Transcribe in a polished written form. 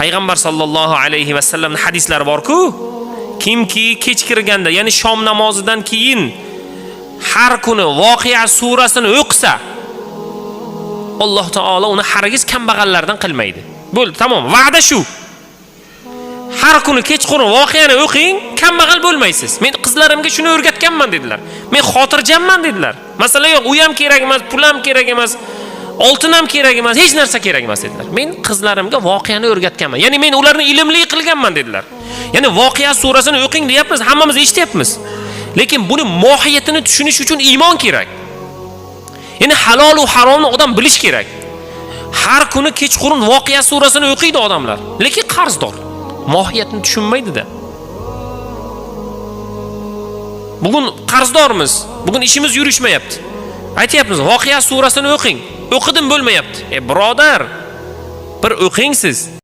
Payg'ambar sallallohu alayhi vasallamning hadislari bor-ku. Kimki kech kirganda, ya'ni shom namozidan keyin har kuni Voqea surasini o'qisa, Alloh taolo uni hargiz kambag'allardan qilmaydi. Bo'ldi, tamom, va'da shu. Har kuni kechqurun voqeani o'qing, kambag'al bo'lmaysiz. Men qizlarimga shuni o'rgatganman dedilar. Men xotirjamman dedilar. Masala yo'q, u ham kerak emas, pul ham kerak emas, oltin ham kerak emas, hech narsa kerak emas dedilar. Men qizlarimga voqeani o'rgatganman. Ya'ni men ularni ilmli qilganman dedilar. Ya'ni Voqea surasini o'qing deyapmiz, hammamiz eshityapmiz. Lekin buni mohiyatini tushunish uchun iymon kerak. Ya'ni halol va haromni odam bilish kerak. Har kuni kechqurun Voqea surasini o'qiydi odamlar, lekin qarzdor. Mohiyatini tushunmaydi-da. Bugun qarzdormiz, bugun ishimiz yurishmayapti. Aytyapmiz, Voqea surasini o'qing. O'qidim bo'lmayapti. E birodar, bir o'qing siz.